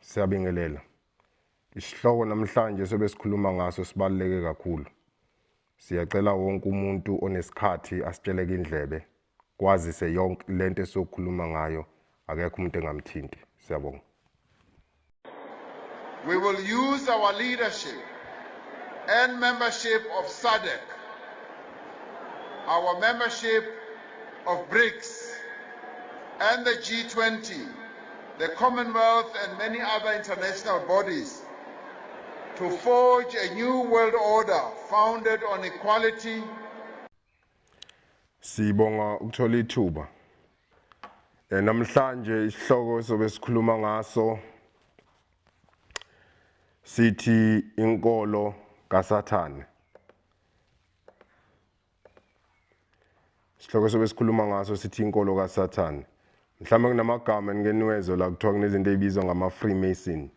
Siyabingelela. Isihloko namhlanje sobe sikhuluma ngaso sibaluleke kakhulu. Siyacela wonke umuntu onesikhathi asitsheleke indlebe kwazise yonke lento esizokhuluma ngayo akekho umuntu engamthinti. Siyabonga. We will use our leadership and membership of SADC, our membership of BRICS and the G20, the Commonwealth and many other international bodies to forge a new world order founded on equality. Sibonga ukuthola ithuba. Namhlanje isihloko sobe sikhuluma ngaso sithi inkolo kaSathane. Isihloko sobe sikhuluma ngaso sithi inkolo kaSathane. Mhlawumbe kunamagama enike niwezwe la kuthiwa kunezinto ey'bizwa ngama-Freemason,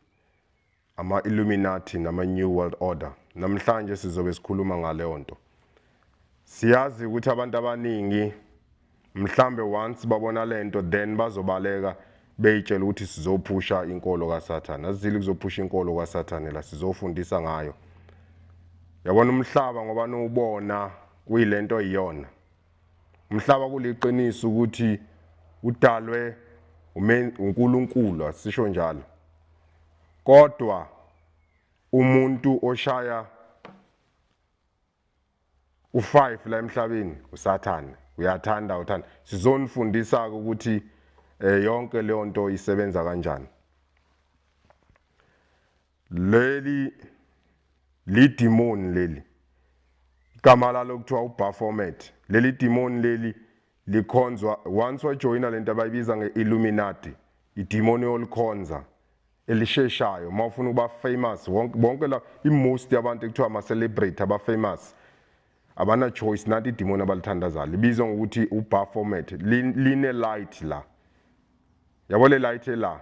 ama-Illuminati nama-New World Order. Namhlanje sizobe sikhuluma ngaleyo nto. Siyazi ukuthi abantu abaningi mhlambe once babona lento then bazobaleka beyitshela ukuthi sizophusha inkolo kaSathane. Asizili kuzophusha inkolo kaSathane la, sizofundisa ngayo. Yabona umhlaba ngoba niwubona uyilento iyona. Umhlaba kuliqiniso ukuthi udalwe uNkulunkulu, asisho njalo. Kodwa umuntu oshaya u5 la emhlabeni uSathane, uyathanda uthanda. Sizonifundisa ukuthi yonke leyo nto isebenza kanjani. Leli lidimoni leli, igama lalo kuthiwa uBaphomet. Leli dimoni leli likhonzwa once wajoyina lento abayibiza nge-Illuminati, idimoni yolikhonza elisheshayo uma ufuna ukuba famous. Bonke la i-most yabantu ekuthiwa ama-celebrity aba-famous abana choice, nanti idimoni abalithandazayo libizwa ngokuthi uBaphomet. Line light la, yabo, le light la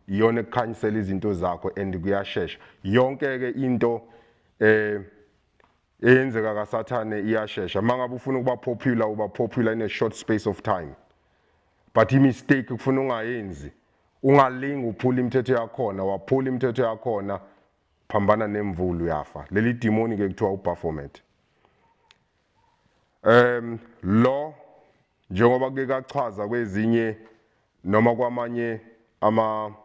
iyona ekukhanyisela izinto zakho and kuyashesha yonke ke into eyenzeka kaSathane iyashesha. Mangabe ufuna ukuba popular, uba popular in a short space of time, but i-mistake kufuna ungayenzi, ungalingi uphula imithetho yakhona. Waphula imithetho yakhona, phambana nemvula, uyafa. Leli demoni ke kuthiwa uBaphomet. Lo njengoba kuke kachaza kwezinye noma kwamanye ama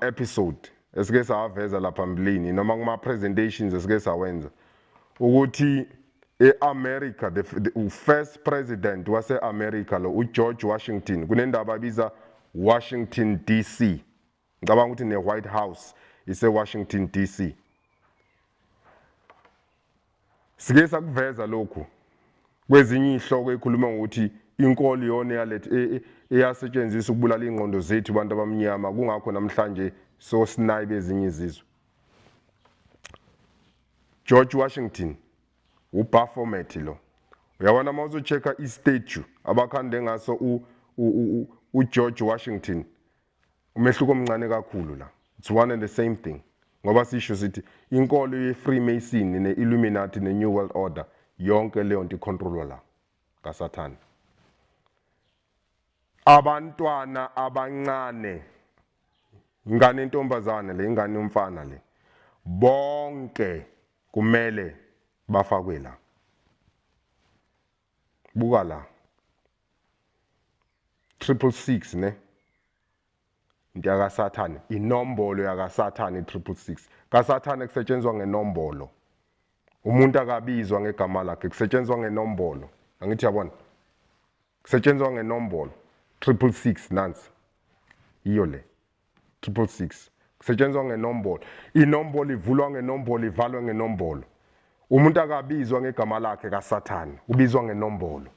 episode esike sawaveza lapha phambilini noma kuma presentations esike sawenza ukuthi eAmerica the first president wase-America lo uGeorge Washington, kunendaba abiza Washington DC. Ngicabanga ukuthi ne-White House ise-Washington DC. Sike sakuveza lokhu kwezinye izihloko ekhuluma ngokuthi inkolo iyona eyaletha eyasetshenziswa ukubulala ingqondo zethu abantu abamnyama, kungakho namhlanje sosinayi bezinye izizwe. George Washington uBaphomet lo, uyabona uma uzocheck-a i-statue abakhande ngaso uGeorge Washington, umehluko omncane kakhulu la, it's one and the same thing. Ngoba sisho sithi inkolo ye-Freemason ne-Illuminati ne-New World Order, yonke leyo nto icontrolwa la kaSathane. Abantwana abancane, ingane intombazane le, ingane yomfana le, bonke kumele bafakwe la. Buka la, 666 ne into yakaSathane, inombolo yakaSathane, 666 kaSathane. Kusetshenzwa ngenombolo, umuntu akabizwa ngegama lakhe, kusetshenzwa ngenombolo. Angithi yabona, kusetshenzwa ngenombolo 666, nansi iyo le 666. Kusetshenzwa ngenombolo, inombolo ivulwa ngenombolo, ivalwe ngenombolo. Umuntu akabizwa ngegama lakhe kaSathane, ubizwa ngenombolo.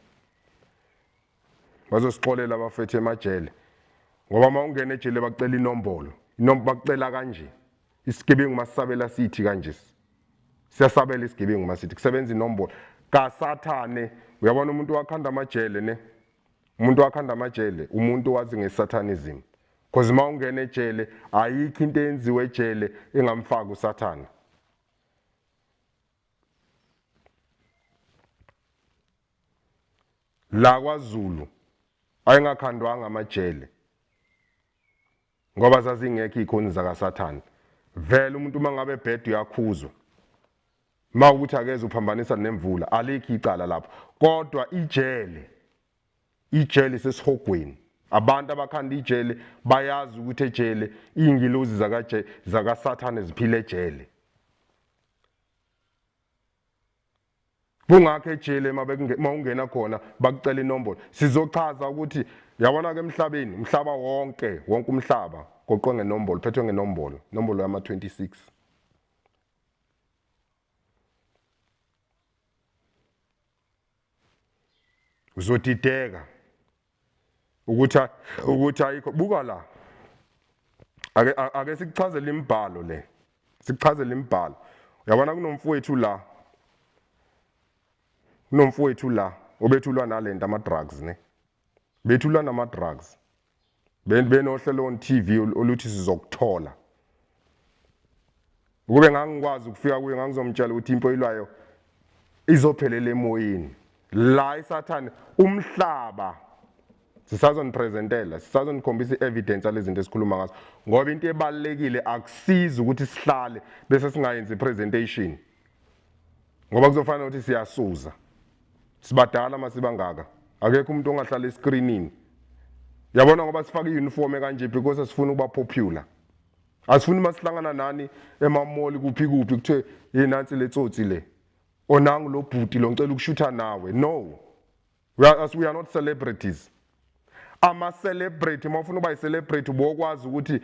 Bazosixolela abafethu emajele, ngoba uma ungena ejele bakucela inombolo, inombolo bakucela kanje. Isigebengu masisabela sithi kanje, siyasabela isigebengu masithi kusebenza inombolo kaSathane. Uyabona umuntu wakhanda amajele ne, umuntu wakhanda amajele, umuntu wazi ngesatanism, because uma ungena ejele ayikho into eyenziwe ejele engamfaki uSathane. La kwaZulu ayengakhandwanga amajele. Ngoba zazingekho izikhonzi zakaSathane. Vele umuntu uma ngabe ebheda uyakhuzwa. Uma ukuthi akeze uphambanisa nemvula, alikho icala lapho. Kodwa ijele, ijele sesihogweni. Abantu abakhanda ijele bayazi ukuthi ejele iy'ngilozi zakaSathane ziphila ejele. Kungakho ejele uma ungena khona bakucela inombolo. Sizochaza ukuthi yabona ke emhlabeni, umhlaba wonke, wonke umhlaba goqwe ngenombolo, phethwe ngenombolo, inombolo yama-26. Uzodideka ukuthi ukuthi ayikho. Buka la, ake sikuchazele imibhalo le, sikuchazele imibhalo. Uyabona kunomfowethu la, kunomfowethu la obethulwa nalento ama drugs ne, bethulwa nama drugs, benohlelo on TV oluthi sizokuthola. Ukube ngangikwazi ukufika kuye ngangizomtshela ukuthi impo ilwayo izophelela emoyeni. La isathane umhlaba sisazonipresentela, sisazonikhombisa i-evidence yalezi zinto esikhuluma ngazo, ngoba into ebalulekile akusizi ukuthi sihlale bese singayenzi i-presentation, ngoba kuzofana ukuthi siyasuza. Sibadala masibangaka, akekho umuntu ongahlala escreenini. Yabona, ngoba sifaka i-uniform kanje because sifuna ukuba popular. Asifuni masihlangana nani emamoli kuphi kuphi kuthiwe hey nansi le tsotsi le, onangu lo bhuti lo ngicela ukushutha nawe. No, we are not celebrities. Ama celebrity, uma ufuna ukuba i-celebrity ubokwazi ukuthi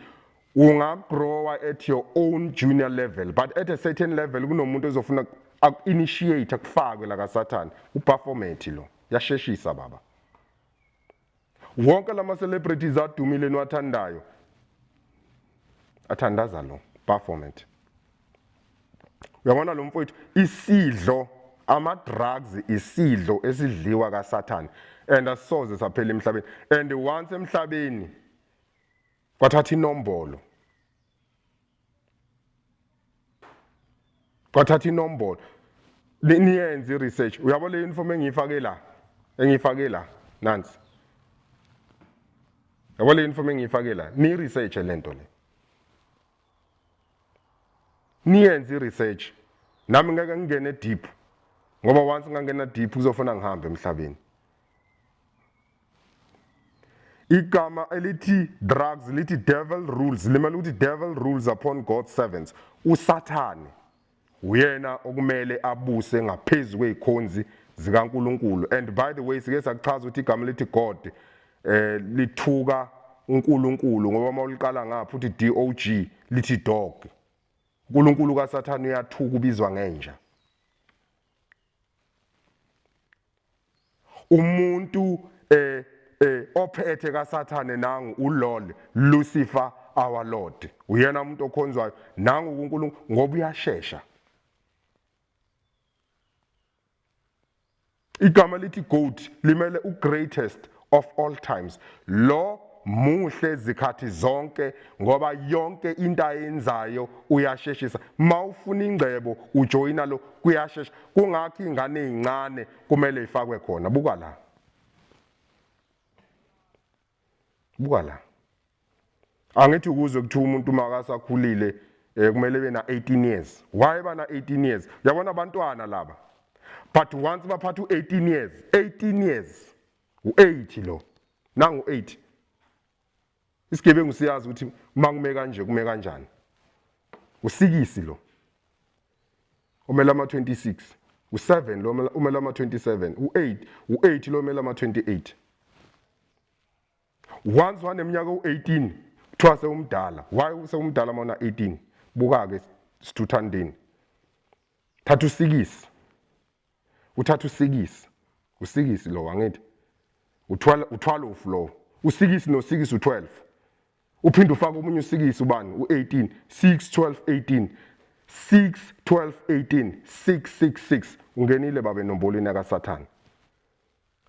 ungagrowa at your own junior level, but at a certain level kunomuntu ozofuna aku-initiate akufakwe la kaSathane. UBaphomet lo yasheshisa baba. Wonke lama celebrities adumile niwathandayo athandaza lo Baphomet. Uyabona lo mfowethu, isidlo ama drugs, isidlo esidliwa kaSathane, and asoze saphela emhlabeni. And once emhlabeni kwathatha inombolo, kwathatha inombolo, niyenze i-research. Uyabo le uniform engiyifake la, engiyifake la nansi, yabo le uniform engiyifake la, ni-research lento le, niyenze i-research. Nami ngeke ngingene deep, ngoba once ngangena deep kuzofuna ngihambe emhlabeni. Igama elithi drugs lithi devil rules, limele ukuthi devil rules upon God's servants. USathane uyena okumele abuse ngaphezu kwezikhonzi zikaNkuluNkulu. And by the way, sike sakuchaza ukuthi igama lithi God lithuka uNkulunkulu, ngoba uma uliqala ngapha uthi DOG lithi dog. uNkulunkulu kaSathane uyathuka, ubizwa ngenja. Umuntu ophethe kaSathane nangu uLord Lucifer our Lord, uyena umuntu okhonzwayo nangu kuNkulunkulu, ngoba uyashesha. Igama lithi goat limele u-greatest of all times. Lo muhle zikhathi zonke, ngoba yonke into ayenzayo uyasheshisa. Mawufuna ingcebo ujoyina lo, kuyashesha. Kungakho ingane ezincane kumele ifakwe khona. Buka la, buka la. Angithi ukuze kuthiwa umuntu makasakhulile kumele ebe na 18 years. Why bana 18 years? Uyabona abantwana laba, but once baphatha u18 years, 18 years, u8 lo nangu 8, isigebengu siyazi ukuthi makume kanje kume kanjani. Usikisi lo umela ama 26, u7 lo umela ama 27, u8, u8 lo umela ama 28. Once waneminyaka u18 kuthiwa sewumdala. Why sewumdala mawuna 18? Buka ke sithuthandini, thatha usikisi, uthatha usikisi, usikisi lo angithi u12, u12 lo, usikisi nosikisi u12, uphinde ufake omunye usikisi ubani u18, 6 12 18, 6 12 18, 6 6 6. Ungenile babe nombolweni kaSathane.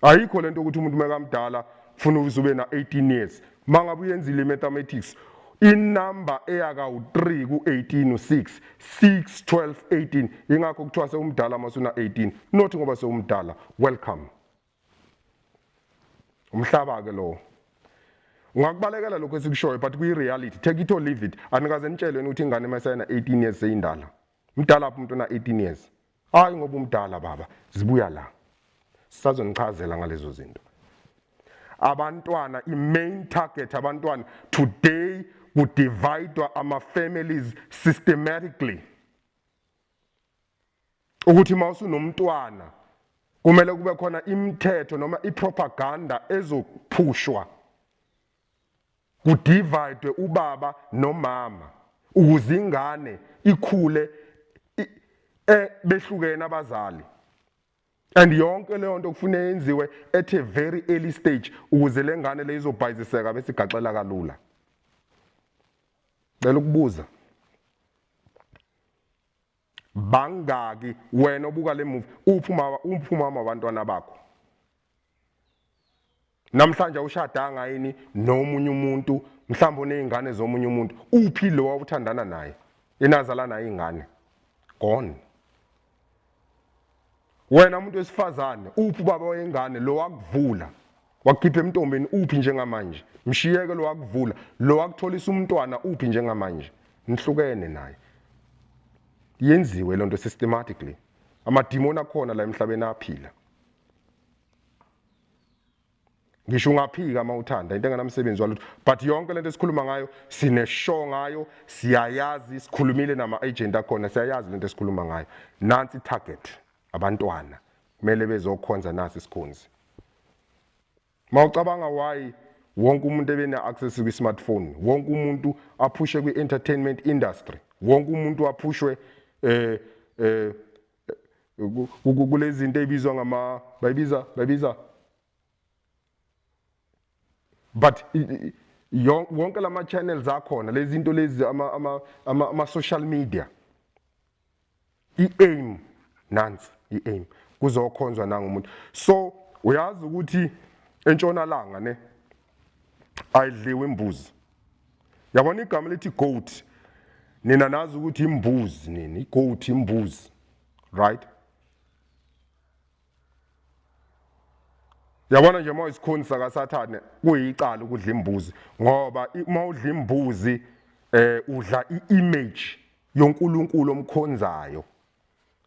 Ayikho lento ukuthi umuntu mekamdala ufuna uze ube na 18 years. Mangabe uyenzile i-mathematics, inumber eyaka u3 ku18 u6, 6 12 18. Ingakho kuthiwa sewumdala masuna 18, not ngoba sewumdala. Welcome. Umhlaba ke lo. Ungakubalekela lokho esikushoyo, but kuyi-reality, take it or leave it. Anikaze nitshelwe ukuthi ingane masayina 18 years seyindala. Mdala apho umuntu ona 18 years? Hayi, ngoba umdala baba zibuya la. Sisazonichazela ngalezo zinto. Abantwana, i-main target abantwana. Today kudividwa ama-families systematically, ukuthi uma usunomntwana kumele kube khona imithetho noma ipropaganda ezophushwa, kudivide ubaba nomama ukuze ingane ikhule behlukene abazali. And yonke leyo nto kufuneka yenziwe at a very early stage ukuze le ngane le izobhayiziseka bese igaxela kalula. Cela ukubuza, bangaki wena obuka le movie? Uphi umama, uphi umama wabantwana bakho namhlanje? Awushadanga yini nomunye umuntu, mhlawumbe uney'ngane zomunye umuntu? Uphi lo wawuthandana naye, enazala naye iy'ngane? Gone. Wena umuntu wesifazane, uphi ubaba wengane lo wakuvula wakukhipha emntombeni? Uphi njengamanje? Mshiyeke lo wakuvula, lo wakutholisa umntwana, uphi njengamanje? Nihlukene naye. Yenziwe lonto systematically. Amadimoni akhona la emhlabeni aphila. Ngisho ungaphika uma uthanda, into enganamsebenzi walutho, but yonke lento esikhuluma ngayo sine-show ngayo, siyayazi, sikhulumile nama-agent akhona, siyayazi lento esikhuluma ngayo. Nansi i-target, abantwana kumele bezokhonza nasi isikhonzi. Mawucabanga, why wonke umuntu ebene access kwi-smartphone, wonke umuntu aphushe kwi-entertainment industry, wonke umuntu aphushwe kulezi zinto ey'bizwa ngama, bayibiza, but wonke lama channels akhona, lezi zinto lezi, ama social media, i-aim nansi, i-aim kuzokhonzwa nangumuntu. So uyazi ukuthi entshonalanga ne ayidliwe imbuzi. Yabona igama lithi goat, nina nazi ukuthi imbuzi nini, igoat imbuzi, right? Yabona nje, uma isikhuni sakaSathane, kuyicala ukudla imbuzi, ngoba uma udla imbuzi udla i-image yoNkulunkulu omkhonzayo.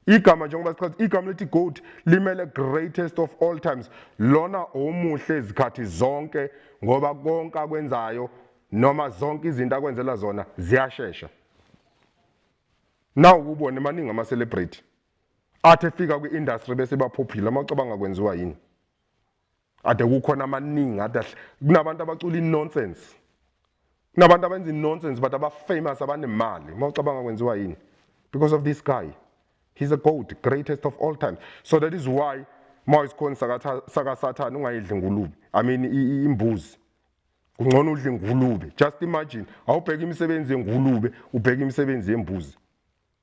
Igama, njengoba sichaza, igama lithi goat limele greatest of all times, lona omuhle izikhathi zonke, ngoba konke akwenzayo noma zonke izinto akwenzela zona ziyashesha. Nawu ubone maningi ama celebrity athi efika kwi-industry bese baphophile. Amacabanga kwenziwa yini? Ade kukhona amaningi, ade kunabantu abacula i-nonsense, kunabantu abenza i-nonsense but aba-famous, abanemali. Uma ucabanga, kwenziwa yini? Because of this guy, he's a goat, greatest of all times. So that is why uma isikhoni sakaSathane ungayidli ingulube, I mean imbuzi, kungcono udle ingulube. Just imagine, awubheka imisebenzi yengulube, ubheka imisebenzi yembuzi.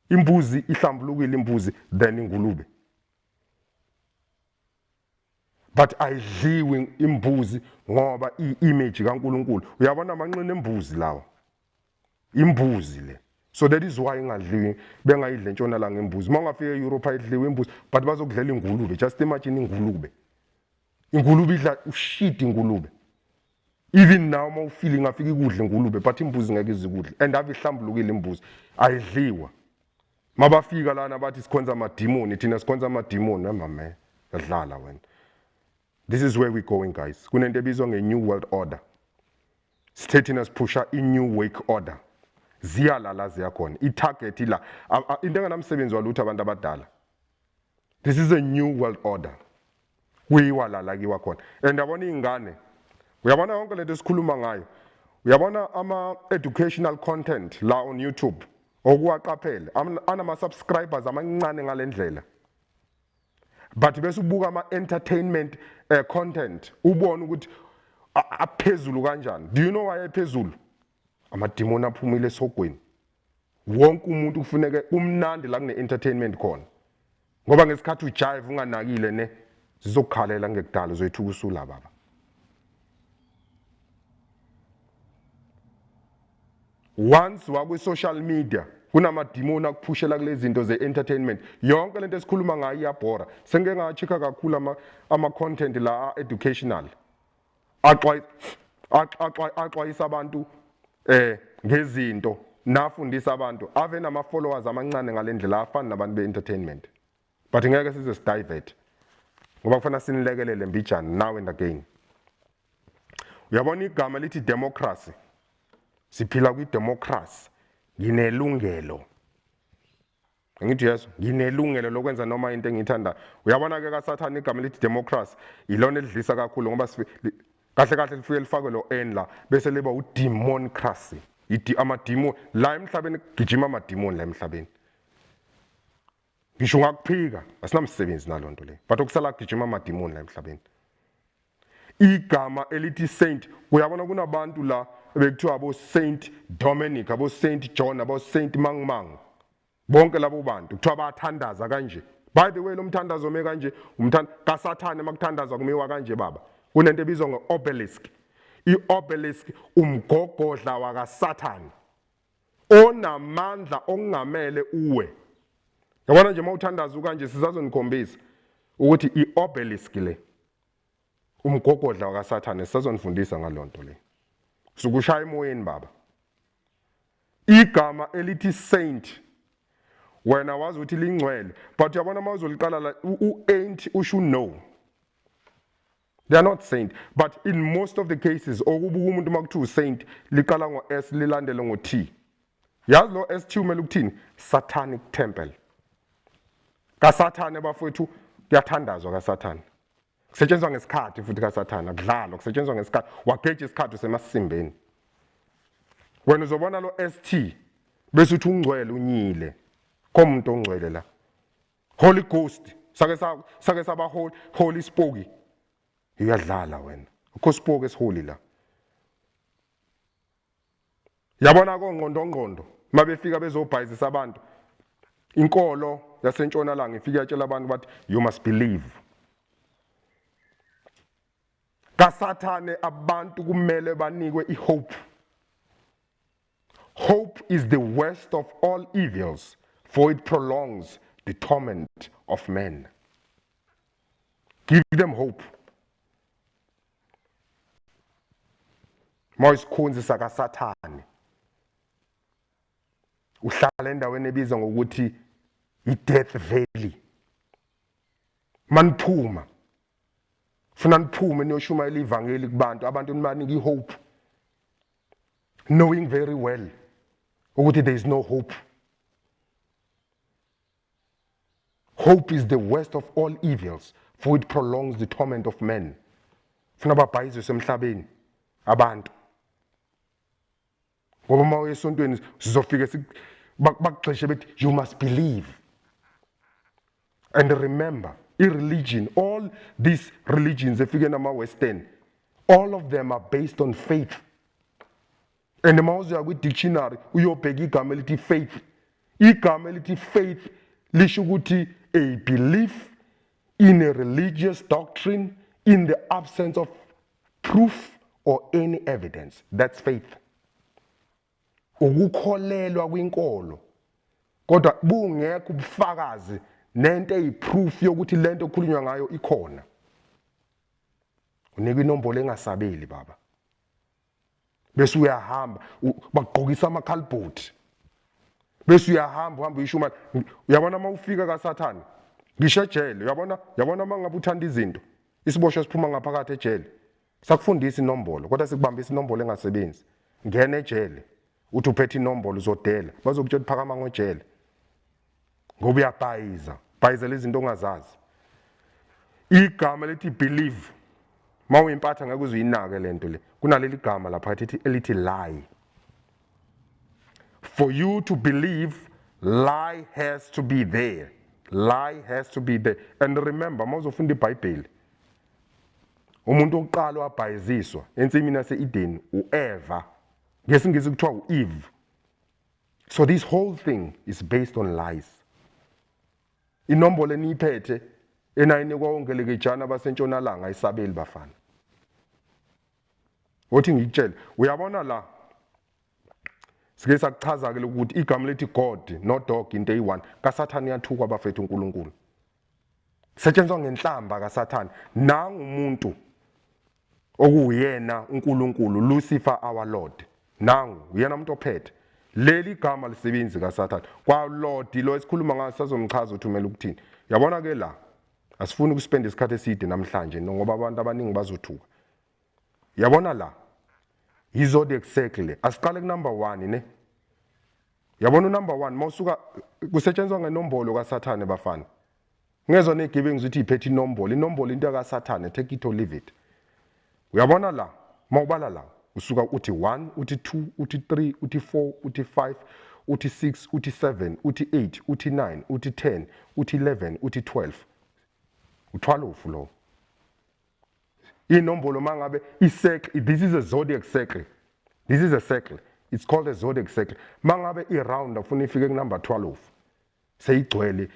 Imbuzi ihlambulukile, imbuzi, than ingulube, but ayidliwi imbuzi ngoba i-image kaNkuluNkulu. Uyabona amanqina embuzi lawa, imbuzi le. So that is why ingadliwi, bengayidli entshonalanga imbuzi. Uma ungafika e-Europe ayidliwi imbuzi, but bazokudlela ingulube. Just imagine ingulube, ingulube idla ushit, ingulube. Even now uma ufile ingafika ikudle ingulube, but imbuzi ngeke izikudle, and ave ihlambulukile imbuzi, ayidliwa. Mabafika lana bathi sikhonza amadimoni, thina sikhonza amadimoni. Amame, yadlala wena. This is where we're going, guys. Kunento ebizwa nge-new world order. Sithe thina siphusha i-new wake order. Ziya la ziyakhona, i-target ila. Into enganamsebenzi walutho, abantu abadala, this is a new world order. Kuyiwa la kiwa khona. And yabona iy'ngane, uyabona yonke lento esikhuluma ngayo, uyabona ama-educational content la on YouTube, okuwaqaphele anama-subscribers amancane ngale ndlela, but bese ubuka ama-entertainment content, ubone ukuthi aphezulu kanjani. Do you know why aphezulu? Amadimoni aphumile esihogweni. Wonke umuntu kufuneke kumnandi la kune-entertainment khona, ngoba ngesikhathi ujive unganakile ne, zizokukhalela ngekudala, uzoyithuka usula baba. Once wakwi-social media, kunamadimoni akuphushela kulezi zinto ze-entertainment. Yonke lento esikhuluma ngayo iyabhora. Sengike ngachecka kakhulu ama-content la educational axwayi. Axwayisa abantu ngezinto nafundisa abantu ave nama followers amancane ngalendlela, afani nabantu be-entertainment, but ngeke size sidivert ngoba kufanele sinilekelele mbijana now and again. Uyabona igama lithi democracy, siphila kwi-democracy. Nginelungelo, ngithi yeso, nginelungelo lokwenza noma into engiyithandayo. Uyabona ke kaSathane igama lithi democracy ilona elidlisa kakhulu, ngoba kahle kahle lifike lifakwe lo N la bese liba udemoncracy. Amademon la emhlabeni, kugijima amademon la emhlabeni. Ngisho ungakuphika, asinamsebenzi nalonto le, but okusala kugijima amademon la emhlabeni. Igama elithi saint, uyabona kunabantu la bekuthiwa abo Saint Dominic, abo Saint John, abo Saint Mangmang, bonke labo bantu kuthiwa bayathandaza kanje. By the way, lo mthandazo me kanje umthanda kaSathane. Makuthandazwa kumiwa kanje baba. Kunento ebizwa nge-obelisk. I-obelisk umgogodla wakaSathane onamandla okungamele uwe. Yabona nje mawuthandaza kanje, sisazonikhombisa ukuthi i-obelisk le umgogodla wakaSathane, sisazonifundisa ngalonto le. Sukushaya emoyeni baba. Igama elithi saint, wena wazi ukuthi lingcwele, but uyabona uma uzoliqala la u-ain't usho no, they are not saint. But in most of the cases okubuka umuntu uma kuthiwa saint, liqala ngo-S lilandele ngo-T. Yazi lo ST umele ukuthini? Satanic temple kaSathane bafowethu. Kuyathandazwa kaSathane, kusetshenziswa ngesikhathi futhi kaSathane, akudlalwa, kusetshenziswa ngesikhathi. Wageja isikhathi usemasimbeni wena, uzobona lo ST bese uthi ungcwele, unyile komuntu ongcwele la. Holy Ghost sake saba holy spoki, uyadlala wena, ukho spoki esiholy la. Yabona kongqondo ngqondo mabefika bezobhayizisa abantu, inkolo yasentshonalanga ifike yatshela abantu bathi you must believe. KaSathane abantu kumele banikwe ihope. Hope is the worst of all evils, for it prolongs the torment of men. Give them hope. Mawisikhunzi sakaSathane uhlala endaweni ebizwa ngokuthi i-Death Valley. Maniphuma, funa niphume niyoshumayela ivangeli kubantu, abantu nibanike ihope, knowing very well ukuthi there is no hope. Hope is the worst of all evils, for it prolongs the torment of men. Funa babhayiziswe emhlabeni abantu, ngoba uma uye esontweni sizofike bakugxishe bethi you must believe. And remember, i-religion, all these religions efike nama-western, all of them are based on faith. And uma uzoya kwi-dictionary uyobheka igama elithi faith, igama elithi faith lisho ukuthi a belief in a religious doctrine in the absence of proof or any evidence. That's faith. Ukukholelwa kwinkolo kodwa bungekho ubufakazi nento eyiproof yokuthi lento okhulunywa ngayo ikhona. Unikwa inombolo engasabeli baba, bese uyahamba, bakugqokisa amakhalibhodi, bese uyahamba, uhamba uyishuma. Uyabona uma ufika kaSathane, ngisho ejele, uyabona, uyabona uma ngabe uthanda izinto, isiboshwa siphuma ngaphakathi ejele sakufundisa inombolo, kodwa sikubambisa inombolo engasebenzi. Ngena ejele uthi uphethe inombolo, uzodela, bazokutshela phakama ngojele, ngoba uyabhayiza, bhayizela izinto ongazazi. Igama lithi believe, mawuyimpatha ngeke uze uyinake lento le. Kunaleli gama lapha elithi lie. For you to believe, lie has to be there. Lie has to be there. And remember, mawuzofunda iBhayibheli, umuntu wokuqala wabhayiziswa ensimini yase-Eden uEva, ngesingisi kuthiwa uEve. So this whole thing is based on lies. Inombolo eniyiphethe enayinikwa ongelekejana basentshonalanga ayisabeli bafana. Othi ngikutshele, uyabona la sike sakuchaza ke ukuthi igama lethi God no dog into eyi-one. KaSathane uyathukwa bafethu uNkulunkulu, setshenziswa ngenhlamba kaSathane. Nangu umuntu Okuwuyena uNkulunkulu, Lucifer our Lord. Nangu uyena umuntu ophethe leli gama lisebenzi kaSathane. Kwa Lord lo esikhuluma ngaso sazomchaza ukuthi umele ukuthini. Yabona ke la asifuni ukuspend isikhathi eside namhlanje ngoba abantu abaningi bazothuka. Yabona la i-zodiac circle, asiqale ku number 1 ne. Yabona unumber 1 mawusuka kusetshenzwa ngenombolo kaSathane bafana. Ngezwa negebengu ukuthi iphethe inombolo, inombolo into kaSathane, take it or leave it. Uyabona la mawubala la usuka uthi 1, uthi 2, uthi 3, uthi 4, uthi 5, uthi 6, uthi 7, uthi 8, uthi 9, uthi 10, uthi 11, uthi 12. U12 lo. Inombolo mangabe i-circle, this is a zodiac circle. This is a circle. It's called a zodiac circle. Mangabe i-round afuna ifike ku number 12. Seyigcwele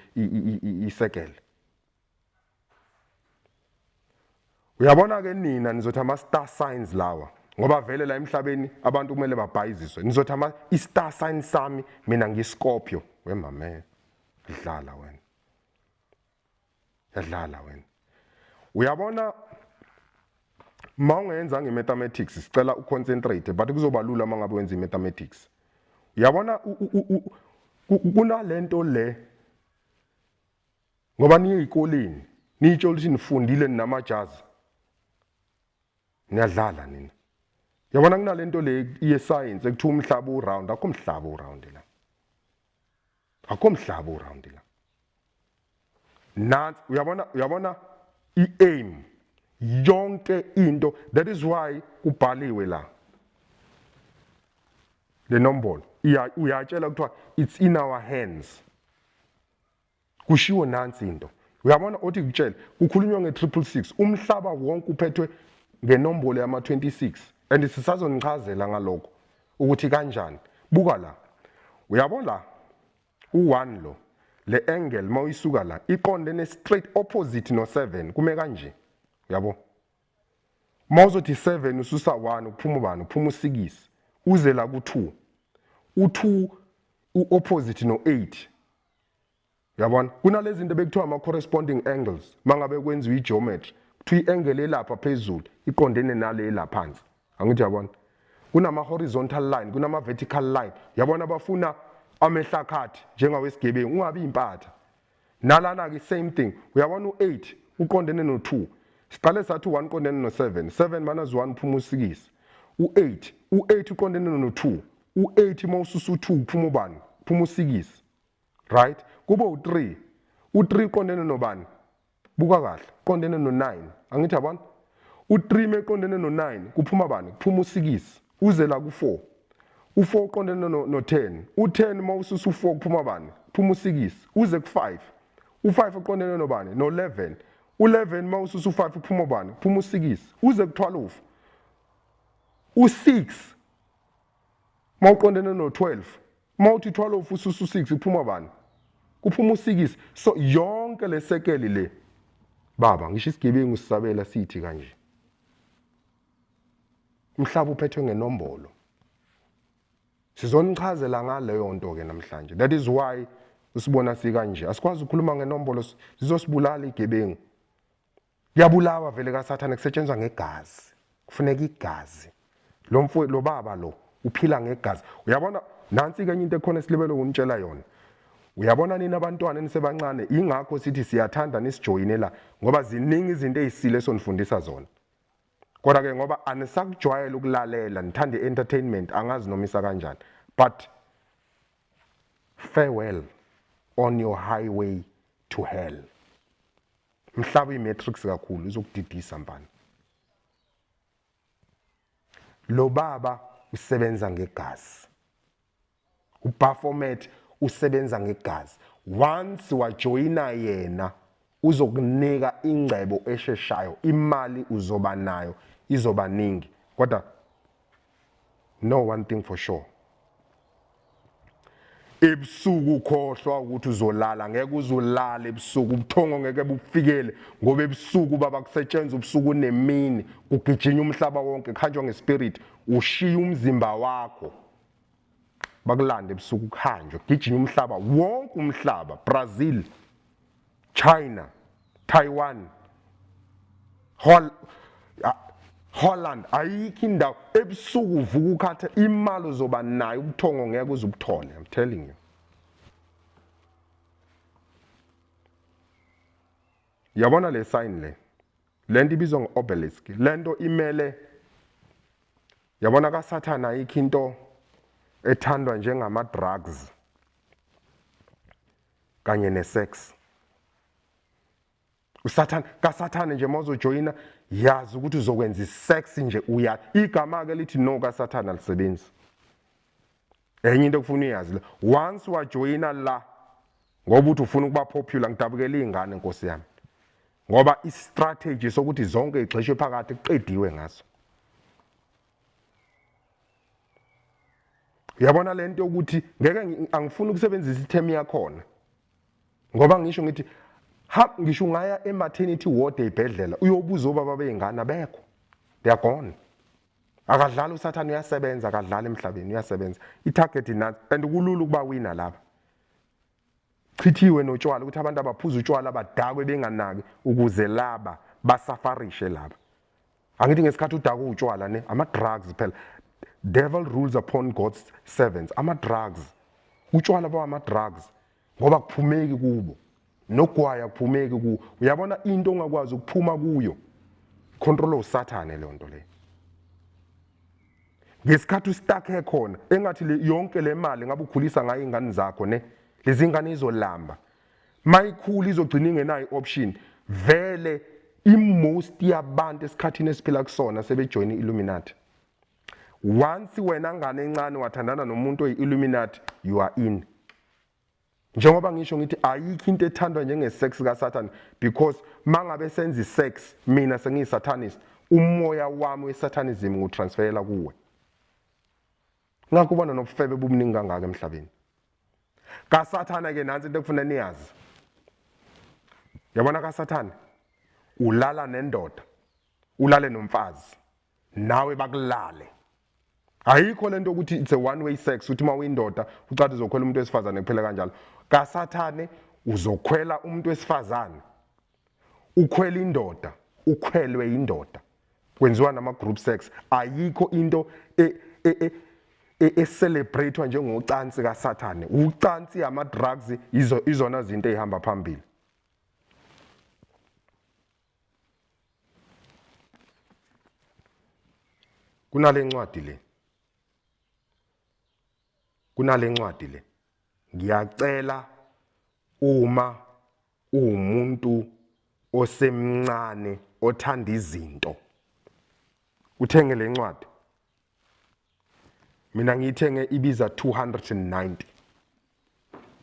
isekele. Uyabona ke nina nizothi ama star signs lawa ngoba vele la emhlabeni abantu kumele babhayiziswe. Nizothi ama i-star sign sami mina ngiScorpio. Wemame dlala wena. Yadlala wena. Uyabona mawungenza nge-mathematics sicela uconcentrate, but kuzoba lula mangabe wenza i-mathematics. Uyabona kunalento le ngoba niye ezikoleni nitsho ukuthi nifundile ninamajazi, niyadlala nina. Yabona kunalento le ye science ekuthiwa umhlaba uround, akho umhlaba uround la. Akho mhlaba uround la. Nansi uyabona i-aim yonke into, that is why kubhaliwe la le nombolo. Uyatshela kuthiwa it's in our hands. Kushiwo nansi into. Uyabona othi kutshele kukhulunywa nge-666, umhlaba wonke uphethwe ngenombolo yama-26 and sisazonichazela ngalokho ukuthi kanjani. Buka la. Uyabona la u1 lo, le angle mawuyisuka la iqonde ne straight opposite no 7, kume kanje. Uyabo mawuzothi 7 ususa 1 uphuma ubani? Uphuma u6, uze la ku2, u2 uopposite no 8. Uyabona kunalezi zinto bekuthiwa ama corresponding angles mangabe kwenziwa igeometry, kuthiwa i-angle elapha phezulu iqondene nale laphansi. Angithi yabona kunama horizontal line, kunama vertical line. Yabona bafuna amehlakhathi njengawesigebengu, ungabi impatha. Nalana ke same thing. Uyabona u8 uqondene no2, siqale sathi u1 uqondene no7, 7 minus 1 uphuma u6. U8, u8 uqondene no2, u8 mawususa u2 uphuma ubani? Uphuma u6, right? Kube u3, u3 uqondene nobani? Buka kahle, uqondene no9. Angithi yabona u3 meqondene no9 kuphuma bani? Kuphuma u6, uze la ku4, u4 uqondene no10, u10 mawususa u4 kuphuma bani? Kuphuma u6, uze ku5, u5 uqondene nobani? No11. U11 mawususa u5 kuphuma bani? Kuphuma u6, uze ku12. U6 mawuqondene no12, mawuthi 12 ususa u6 kuphuma bani? Kuphuma u6. So yonke lesekeli le baba, ngisho isigebengu sisabela sithi kanje, umhlaba uphethwe ngenombolo. Sizonichazela ngaleyo nto ke namhlanje. That is why usibona sikanje, asikwazi ukukhuluma ngenombolo, zizosibulala igebengu. Kuyabulawa vele kaSathane, kusetshenzwa ngegazi, kufuneka igazi. Lo mfo lo baba lo uphila ngegazi. Uyabona nansi ke enye into ekhona esilibele ukunitshela yona. Uyabona nina abantwana enisebancane, ingakho sithi siyathanda nisijoyine la ngoba ziningi izinto ezisile esonifundisa zona. Kodwa ke ngoba anisakujwayela ukulalela, nithanda i-entertainment, angazi nomisa kanjani, but farewell on your highway to hell. Mhlaba uyi-matrix kakhulu, izokudidisa mfana. Lo baba usebenza ngegazi, uBaphomet usebenza ngegazi. Once wajoyina yena uzokunika ingcebo esheshayo, imali uzoba nayo, izoba ningi. Kodwa know one thing for sure, ebusuku ukhohlwa ukuthi uzolala, ngeke uzolala ebusuku, ubuthongo ngeke bukufikele ngoba ebusuku baba kusetshenzwa ubusuku nemini, kugijinya umhlaba wonke, kuhanjwa ngespirit. Ushiya umzimba wakho bakulanda ebusuku, kuhanjwe kugijinya umhlaba wonke, umhlaba, Brazil, China, Taiwan, Hall, Holland ayikho indawo ebusuku uvuka ukhatha imali uzoba nayo ubuthongo ngeke uze ubuthole I'm telling you. Yabona le sign le. Lento ibizwa ngo-obelisk. Lento imele yabona kaSathana ayikho into ethandwa njengama drugs kanye nesex. usathane kasathane nje mawuzojoyina yazi ukuthi uzokwenza isex nje uya igama ke lithi no kasathane alisebenzi enye into okufuna uyazi le once wajoyina la ngoba uthi ufuna ukuba popular ngidabukela izingane nkosi yami ngoba istrategy sokuthi zonke igxishwe phakathi kuqediwe ngaso uyabona lento yokuthi ngeke angifuni ukusebenzisa ithemu yakhona ngoba ngisho ngithi ha ngisho ungaya e-maternity ward ey'bhedlela uyobuza obaba bey'ngane abekho they are gone akadlali usathane uyasebenza akadlali emhlabeni uyasebenza i-target nansi and kulula ukuba wina laba chithiwe notshwala ukuthi abantu abaphuza utshwala badakwe benganaki ukuze laba basafarishe laba angithi ngesikhathi udakwe utshwala ne ama-drugs phela devil rules upon god's servants ama-drugs utshwala bawama-drugs ngoba kuphumeki kubo nogwaya kuphumeki kuwo uyabona into ongakwazi ukuphuma kuyo control usathane leyo nto leyo ngesikhathi ustakhe khona engathi le yonke le mali ngabe ukhulisa ngayo ingane zakho ne lezi ngane izolamba mayikhula izogcina ingenayo option vele imost yabantu esikhathini esiphila kusona sebejoyina i-Illuminati once wena ngane encane wathandana nomuntu oyi-Illuminati you are in njengoba ngisho ngithi ayikho into ethandwa njenge-sex kaSathane because mangabe senza i-sex mina sengiyi-satanist umoya wami we-satanism ngiwutransferela kuwe ngakho ubona nobufebe bubuningi kangaka emhlabeni kaSathane ke nansi into ekufuna niyazi yabona kaSathane ulala nendoda ulale nomfazi nawe bakulale ayikho lento ukuthi it's a one way sex uthi uma uyindoda ucathi uzokhwela umuntu wesifazane kuphela kanjalo kasathane uzokhwela umuntu wesifazane ukhwela indoda ukhwelwe indoda kwenziwa nama group sex ayikho into e, e, e, e-celebratewa njengocansi kasathane ucansi ama drugs izona zinto ezihamba phambili Kunale ncwadi le. Kunale ncwadi le. Ngiyacela uma uwumuntu osemncane othanda izinto uthenge le ncwadi. Mina ngiyithenge ibiza 290.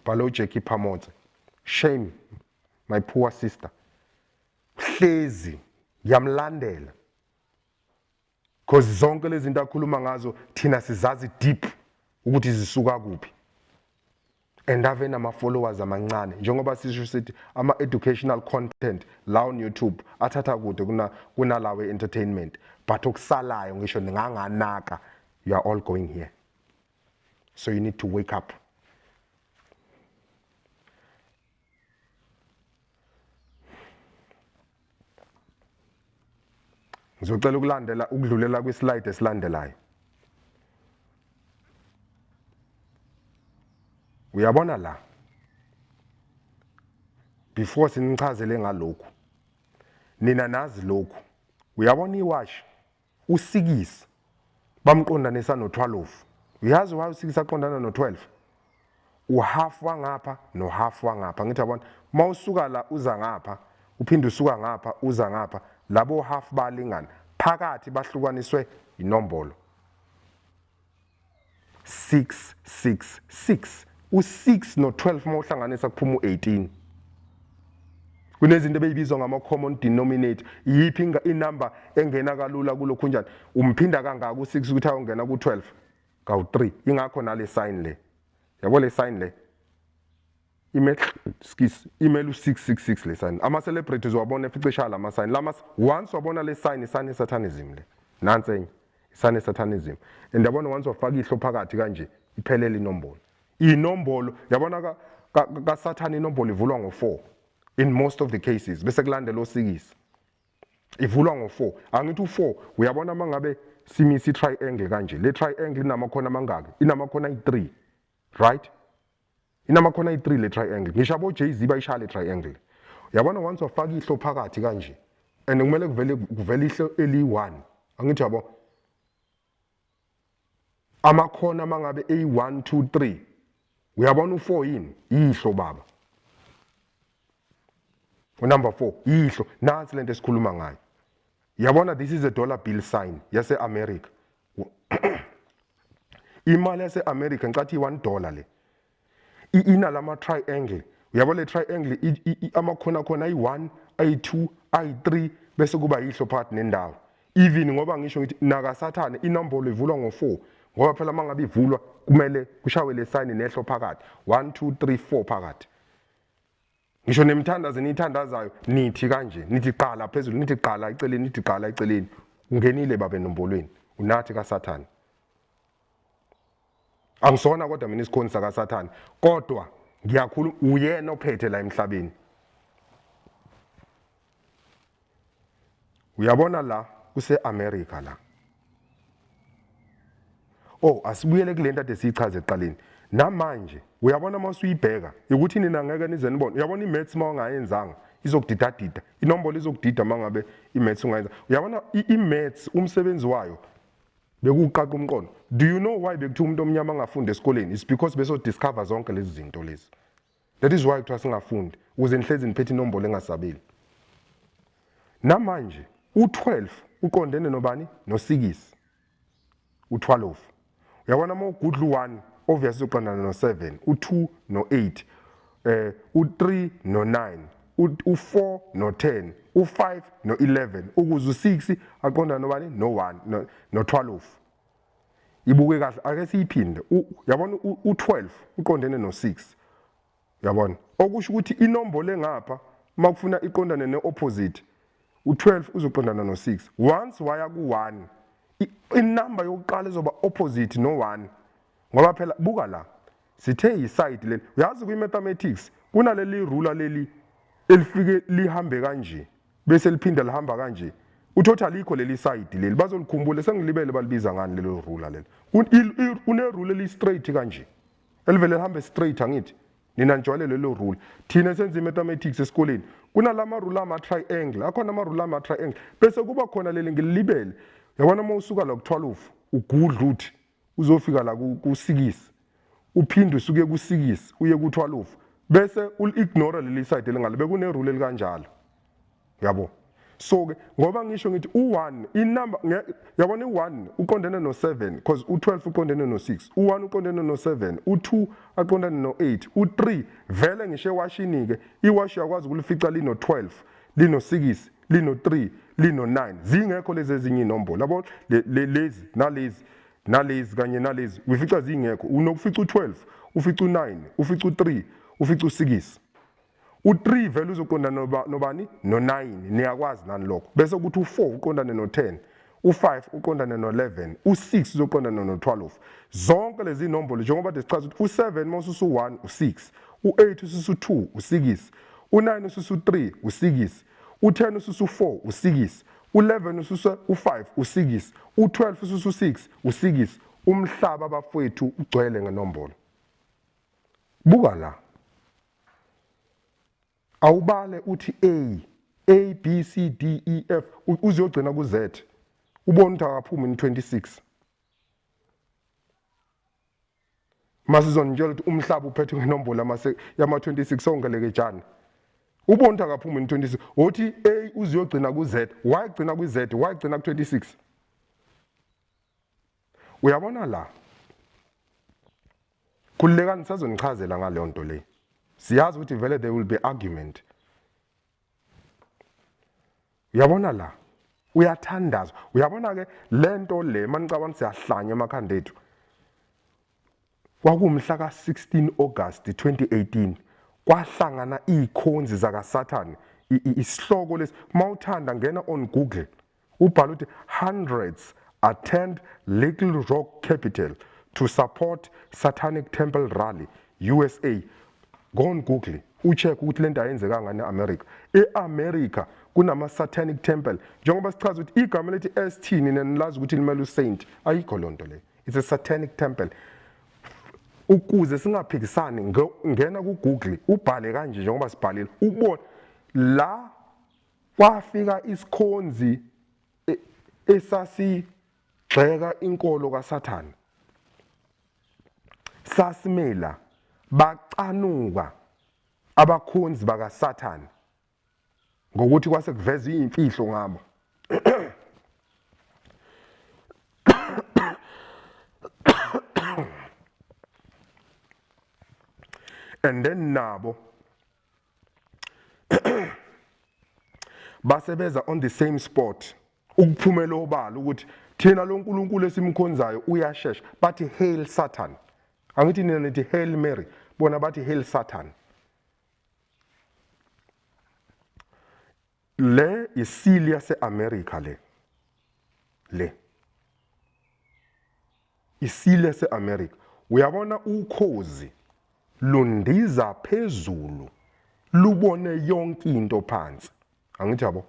Bhala uJackie Phamotse. Shame my poor sister. Hlezi ngiyamlandela. Cause zonke lezi zinto akhuluma ngazo thina sizazi deep ukuthi zisuka kuphi. And ave nama followers amancane njengoba sisho sithi ama educational content la on YouTube athatha kude kuna kunalawe entertainment but okusalayo ngisho ninganganaka you are all going here so you need to wake up Ngizocela ukulandela ukudlulela kwislide esilandelayo. Uyabona la. Before sinichazele ngalokhu. Nina nazi lokhu. Uyabona iwashi usikisi bamqondanisa no-12. Uyazi why usikisi aqondana no-12? Uhalf wangapha nohalf wangapha. Ngithi yabona mawusuka la uza ngapha uphinde usuka ngapha uza ngapha labo half balingana phakathi bahlukaniswe inombolo 6 6 6 u6 no12 uma uhlanganisa kuphuma u18 kunezinto ebeyibizwa ngama common denominator iyiphi inumber engena kalula kulokhu njani umphinda kangaka u6 ukuthi ayongena ku12 kawu3 ingakho nale sign le yabo le sign le ime skis imele u666 le sign ama celebrities wabona eficisha lama sign lama once wabona le sign isane satanism le nansi enye isane satanism and yabona once wafaka ihlo phakathi kanje iphelele inombolo inombolo yabona ka ka sathane inombolo ivulwa ngo4 in most of the cases bese kulandela osikisi Ivulwa ngo-4. Angithi u-4, uyabona uma ngabe simisa i-triangle kanje, le triangle inamakhona amangaki? Inamakhona ayi-3, right? Inamakhona ayi-3 le triangle. Ngisho abo-Jay-Z bayishaya le triangle. Uyabona once wafaka ihlo phakathi kanje, and kumele kuvele ihlo eliyi-1. Angithi yabo? Amakhona mangabe eyi-1 2 3. Uyabona u-4 yini? Ihlo baba. Unumber 4 ihlo. Nansi lento esikhuluma ngayo. Yabona, this is a dollar bill sign yase America. Imali yase America ngicathi i-$1 le. Inalama triangle. Uyabona le triangle, amakhona khona ayi-1, ayi-2, ayi-3, bese kuba yihlo phakathi nendawo. Even ngoba ngisho ngithi nakaSathane inombolo ivulwa ngo-4, ngoba phela mangabe ivulwa kumele kushawe le sign nehlo phakathi. 1 2 3 4 phakathi. Ngisho nemithandazo eniyithandazayo nithi kanje, nithi qala phezulu, nithi qala eceleni, nithi qala eceleni. Ungenile baba enombolweni, unathi kaSathane. Angisona kodwa mina isikhonzi sakaSathane, kodwa ngiyakhuluma, uyena ophethe la emhlabeni. Uyabona la kuse America la. Oh, asibuyele kulento ade siyichaze ekuqaleni. Namanje uyabona uma usuyibheka ukuthi nina ngeke nize nibone. Uyabona i-maths uma ungayenzanga izokudidadida. Inombolo izokudida uma ngabe i-maths ungayenza. Uyabona i-maths umsebenzi wayo bekuwuqaqa umqondo. Do you know why bekuthiwa umuntu omnyama angafundi esikoleni? It's because beso discover zonke lezi zinto lezi. That is why kuthiwa singafundi, ukuze nihlezi niphethe inombolo engasabeli. Namanje u-12 uqondene nobani? No-6. U-12. Uyabona uma ugudla u-1, obviously uqondana no-7, u-2 no-8, u-3 no-9, u-4 no-10, u-5 no-11, ukuze u-6 aqondane nobani? No-1, no-12. Ibuke kahle, ake siyiphinde. Uyabona u-12 uqondene no-6. Uyabona? Okusho ukuthi inombolo engapha makufuna iqondane ne-opposite, u-12 uzoqondana no-6. Once waya ku-1, inamba yokuqala izoba opposite no-1. Ngoba phela buka la, sithe yi-side leli. Uyazi kwi-mathematics kunaleli ruler leli elifike lihambe kanje bese liphinda lihamba kanje. Uthothi alikho leli side leli, bazolikhumbula, sengilibele balibiza ngani lelo ruler lelo. Kune ruler eli straight kanje, elivele lihambe straight. Angithi nina nijwayele lelo rule. Thina senza i-mathematics esikoleni, kunalama ruler ama-triangle akhona, ama ruler ama-triangle, bese kuba khona leli ngilibele. Yabona uma usuka la ku-12 ugudla uthi uzofika la ku-6, uphinde usuke ku-6 uye ku-12, bese ul-ignore leli side elingale. Bekune rule elikanjalo, yabo. So ke ngoba ngisho ngithi u1 inumber, yabona, u1 uqondene no7 because u12 uqondene no6, u1 uqondene no7, u2 aqondane no8, u3 vele ngisho ewashini ke, iwashi uyakwazi ukulifica lino12, lino6, lino3, lino9, zingekho lezi ezinye inombolo, yabo. Lezi nalezi nalezi kanye nalezi uyifica zingekho. Unokufica u12, ufica u9, ufica u3, ufica u6. U3 vele uzoqondana nobani? No9. Niyakwazi nani lokho. Bese kuthi u4 uqondane no10, u5 uqondane no11, u6 uzoqondana no12. Zonke lezi inombolo, njengoba de sichaza ukuthi u7 mawususa u1 u6, u8 ususa u2 u6, u9 ususa u3 u6, u10 ususa u4 u6, u11 ususa u5 u6, u12 ususa u6 u6. Umhlaba bafowethu ugcwele ngenombolo. Buka la, awubale uthi A A B C D E F uziyogcina ku Z, ubone ukuthi akaphumi in 26. Masizonitshela ukuthi umhlaba uphethwe ngenombolo yama 26 songelekejana, ubone ukuthi akaphumi in 26. Uthi A uziyogcina ku Z, wayigcina ku Z, wayigcina ku 26. Uyabona la, khululekani, sazonichazela ngaleyo nto le. Siyazi ukuthi vele there will be argument. Uyabona la, uyathandaza. Uyabona ke lento le, manicabanga siyahlanya emakhanda ethu. Kwakumhla ka-16 August 2018 kwahlangana izikhonzi zakaSathane. Isihloko lesi, mawuthanda ngena on Google ubhala ukuthi "Hundreds attend Little Rock Capital to support Satanic Temple rally USA". Go on Google ucheck ukuthi lento ayenzekanga ne-America. E-America kunama-satanic temple njengoba sichaza ukuthi igama lethi ST nina nilazi ukuthi limele usaint, ayikho loo nto leyo. It's a satanic temple. Ukuze singaphikisani ngena ku-Google ubhale kanje njengoba sibhalile ubone la kwafika isikhonzi e, esasigxeka inkolo kaSathane sasimela bacanuka abakhonzi bakaSathane ngokuthi kwase kuveza iy'mfihlo ngabo. And then nabo basebeza on the same spot ukuphumela obala ukuthi thina lo nkulunkulu esimkhonzayo uyashesha, bathi hail Satan. Angithi nina nithi hail Mary, bona bathi hail Satan. Le isili yase-America le le isili yase-America. Uyabona ukhozi lundiza phezulu lubone yonke into phansi, angithi yabo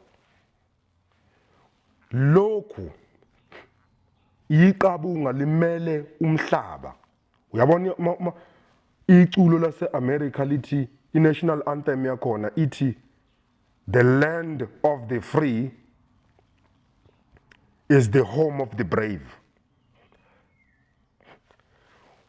lokhu iqabunga limele umhlaba. Uyabona iculo lase-America lithi i-national anthem yakhona ithi the land of the free is the home of the brave.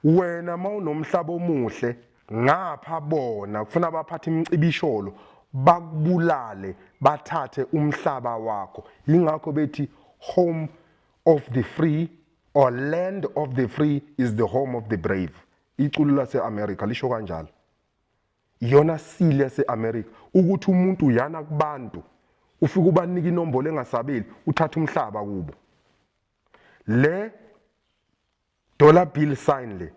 Wena mawunomhlaba omuhle ngapha bona kufuna baphathe imicibisholo bakubulale bathathe umhlaba wakho. Yingakho bethi home of the free or land of the free is the home of the brave. Iculo lase-America lisho kanjalo. Iyona sile yase-America ukuthi umuntu uyana kubantu ufike ubanike inombolo engasabeli uthatha umhlaba kubo. Le dollar bill sign le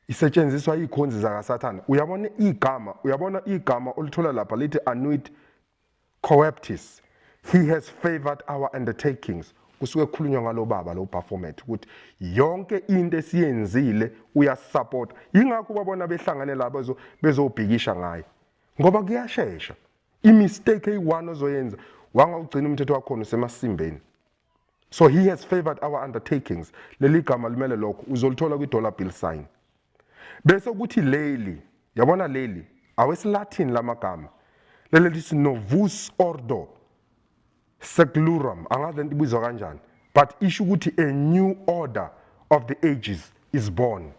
isetshenziswa izikhonzi zakaSathane. Uyabona igama, uyabona igama olithola lapha lithi Annuit Coeptis. He has favored our undertakings. Kusuke kukhulunywa ngalo baba lo Baphomet ukuthi yonke into esiyenzile uyasupport. Yingakho babona behlangane la bezobhikisha ngaye. Ngoba kuyashesha. I-mistake eyi-one ozoyenza wangawugcina umthetho wakhona usemasimbeni. So he has favored our undertakings. Leli gama limele lokho uzolithola kwi-dollar bill sign. Bese kuthi leli, yabona leli, awesiLatin lamagama. Leli lithi novus ordo seclorum, angazi lento ibizwa kanjani, but isho ukuthi a new order of the ages is born.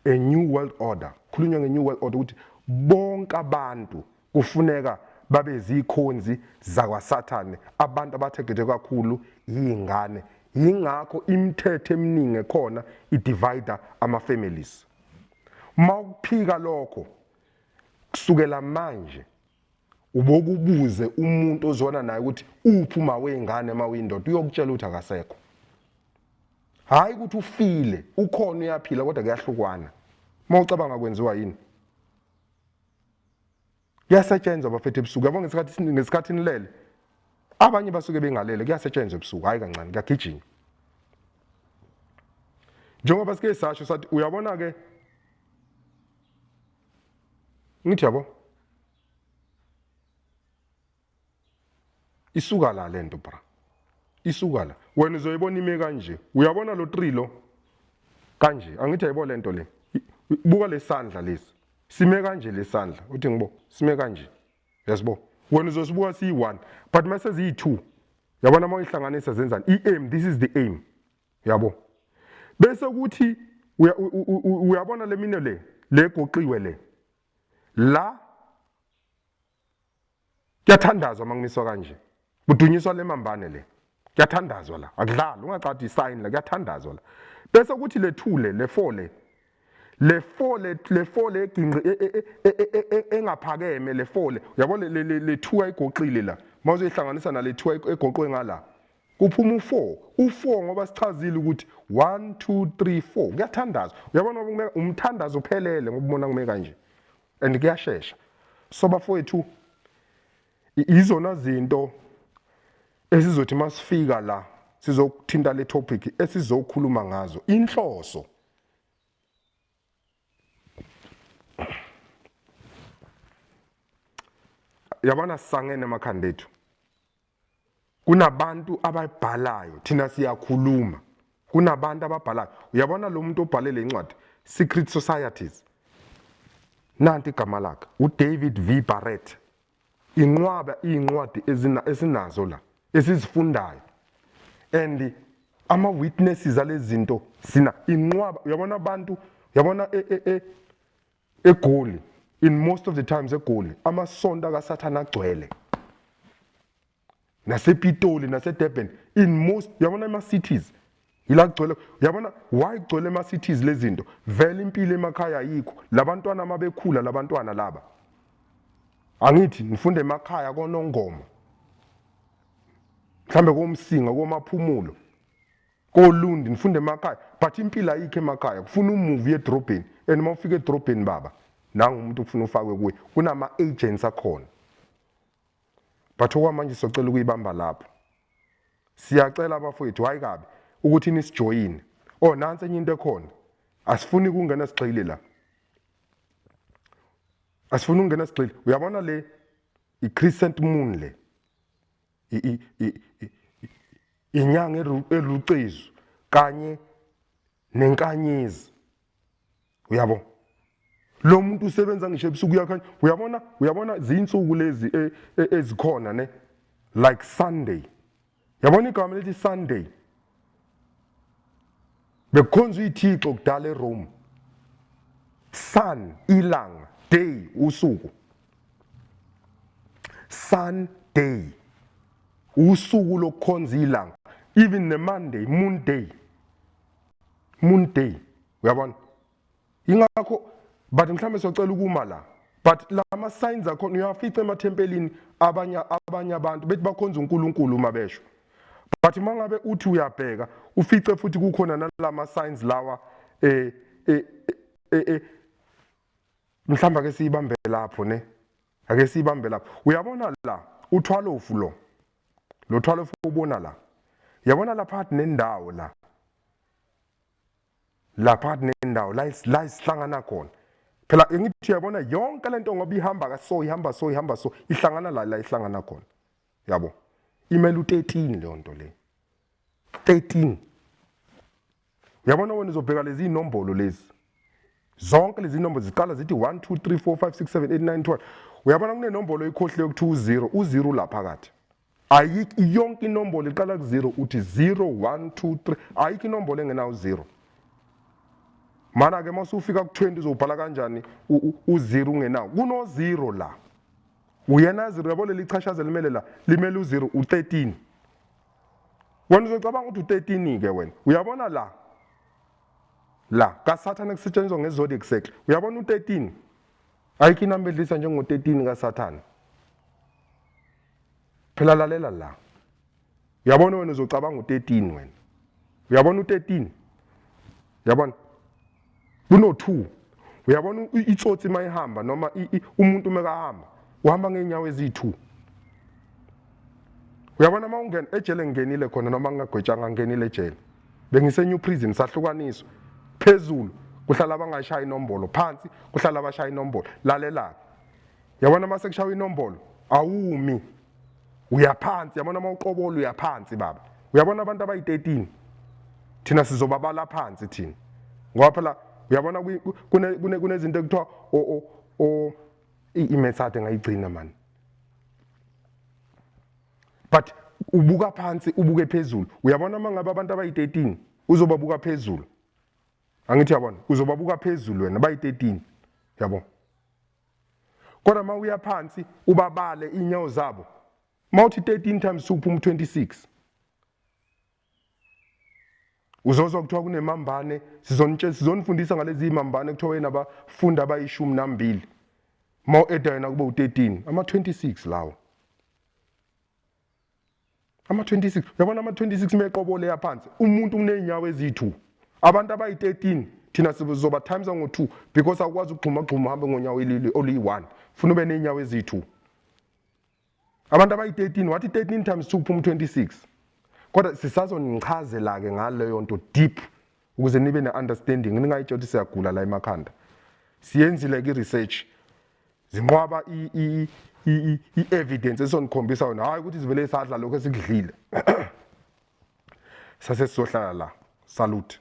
A new world order. Khulunywa nge-new world order ukuthi bonke abantu kufuneka babe zikhonzi zakwaSathane, abantu abathegete kakhulu yingane. Yingakho imithetho eminingi ekhona idivide ama-families. Mawukuphika lokho kusukela manje ubokubuze umuntu ozwana naye ukuthi uphi uma wengane uma uyindoda, uyokutshela ukuthi akasekho. Hayi ukuthi ufile, ukhona uyaphila kodwa kuyahlukwana. Uma ucabanga kwenziwa yini? Kuyasetshenzwa bafethu ebusuku. Yabo ngesikhathi nilele. Abanye basuke bengalele, kuyasetshenzwa ebusuku, hayi kancane, kuyagijinywa. Njengoba sike sasho sathi uyabona ke ngithi yabo isuka la lento bra, isuka la. Wena uzoyibona ime kanje, uyabona lo 3 lo kanje, angithi ayibona lento le. Buka lesandla lesi sime kanje, lesandla uthi ngibo sime kanje, yasibo wena uzosibuka siyi-1 but mase ziyi-2 yabona uma uyihlanganisa zenzani i-aim. This is the aim, yabo. Bese kuthi uyabona le mino le legoqiwe le la, kuyathandazwa makumiswa kanje, kudunyiswa le mambane le, kuyathandazwa la, akudlali, ungaqadi isign la, kuyathandazwa la. Bese kuthi le 2 le, le 4 le, le 4 le, le 4 le ginqi engaphakeme, le 4 le, uyabo le le 2 ayigoqile la, mawuzoyihlanganisa nale 2 egoqwe ngala kuphuma u4, u4 ngoba sichazile ukuthi 1 2 3 4 kuyathandazwa. Uyabona ngoba umthandazo uphelele ngoba ubona kume kanje and kuyashesha. So bafowethu, izona zinto esizothi masifika la sizokuthinta le topic esizokhuluma ngazo, inhloso. Yabona, sisangene emakhanda ethu. Kunabantu ababhalayo, thina siyakhuluma. Kunabantu ababhalayo. Uyabona lo muntu obhale le ncwadi, Secret Societies, nanti igama lakhe, uDavid V Barrett. Inqwaba iy'ncwadi esinazo la esizifundayo and ama-witnesses alezi zinto sina inqwaba. Uyabona abantu, uyabona eGoli, in most of the times eGoli amasonto akaSathane agcwele, nasePitoli, naseDurban, in most, uyabona, ema-cities yila kugcwele. Uyabona why kugcwele ema-cities lezi zinto? Vele impilo emakhaya ayikho. Labantwana mabekhula, labantwana laba, angithi nifunde emakhaya koNongoma, mhlambe koMsinga, koMaphumulo, koLundi, nifunde emakhaya, but impilo ayikho emakhaya. Kufuna umuvi edrobheni, and uma ufika edrobheni, baba, nangu umuntu ufuna ufakwe kuye, kunama-agents akhona. But okwamanje socela ukuyibamba lapho. Siyacela abafowethu, hayi kabi ukuthi nisijoyine. Oh, nansi enye into ekhona, asifuni kungena sigxile la, asifuni ukungena sigxile. Uyabona le i-crescent moon le, inyanga elucezu kanye nenkanyezi. Uyabo, lo muntu usebenza ngisho ebusuku, uyakhanya. Uyabona zinsuku lezi ezikhona ne, like Sunday. Yabona igama lithi Sunday, bekukhonzwa ithixo kudala eRome. Sun, ilanga, day, usuku. Sunday, usuku lokukhonza ilanga. Even ne-Monday, moon day, moon day. Uyabona, ingakho, but mhlawumbe siyocela ukuma la. But lama signs akhona uyafica emathempelini, abanye abantu bethi bakhonza uNkulunkulu uma besho, but uma ngabe uthi uyabheka, ufice futhi kukhona nalama signs lawa. Mhlawumbe ake siyibambe lapho ne, ake siyibambe lapho. Uyabona la uthwalofu, lo thwalofu ubona la, yabona la phakathi nendawo la, la phakathi nendawo la isihlangana khona phela. Ngithi uyabona yonke lento, ngoba ihamba ka so, ihamba so, ihamba so, ihlangana la ihlangana khona. Yabo, imele u13 leyo nto le, 13. Uyabona wena uzobheka lezi inombolo lezi, zonke lezi inombolo ziqala zithi 1 2 3 4 5 6 7 8 9 12. Uyabona kunenombolo oyikhohliwe kuthiwa u0, u0 la phakathi. Ayikho, yonke inombolo iqala ku-0, uthi 0 1 2 3, ayikho inombolo engenawo 0. Mana ke mase ufika ku-20, uzobhala kanjani u-0 ungenawo? Kuno-0 la, uyena 0. Yabo, leli chashaza limele la, limele u-0, u-13. Wena uzocabanga ukuthi u-13 ke wena. Uyabona la, la kaSathane kusetshenziswa nge-zodiac cycle. Uyabona u-13, ayikho inamba edlisa njengo-13 kaSathane phela. Lalela la, uyabona wena uzocabanga u-13 wena. Uyabona u-13, uyabona kuno-2. Uyabona itsotsi mayihamba, noma umuntu mekahamba, uhamba ngeenyawo eziyi-2. Uyabona uma ungena ejele, ngingenile khona noma ngingagwetshanga, ngingenile ejele, bengise-New Prison. Sahlukaniswa, phezulu kuhlala abangayishaya inombolo, phansi kuhlala abashaya inombolo. Lalela, yabona uma sekushawa inombolo, awumi, uyaphansi. Yabona uma uqobola, uyaphansi baba. Uyabona abantu abayi-13, thina sizobabala phansi thina, ngoba phela uyabona kunezinto ekuthiwa o i-method engayigcina man. But ubuka phansi, ubuke phezulu. Uyabona uma ngabe abantu abayi-13 uzobabuka phezulu, angithi uyabona, uzobabuka phezulu wena bayi-13, yabo. Kodwa uma uya phansi ubabale iy'nyawo zabo, uma uthi 13 times 2 uphuma u-26. Uzozwa kuthiwa kunemambane, sizonifundisa ngalezi mambane. Kuthiwa wena abafundi abayishumi nambili, uma u-eda yena kube u-13, ama-26 lawo, ama-26. Uyabona ama-26 meqobole yaphansi, umuntu uney'nyawo eziyi-2. Abantu abayi-13 thina sizoba times ngo-2, because awukwazi ukugxuma gxuma uhambe ngonyawo oluyi-1, funa ube ney'nyawo eziyi-2. Abantu abayi-13, wathi 13 times 2 kuphuma u-26. Kodwa sisazonichazela-ke ngaleyo nto deep ukuze nibe ne-understanding, ningayitshela ukuthi siyagula la emakhanda. Siyenzile-ke i-research, zinqwaba. I-evidence esonikhombisa yona, hhayi ukuthi sivele sadla lokho esikudlile, sase sizohlala la. Salute.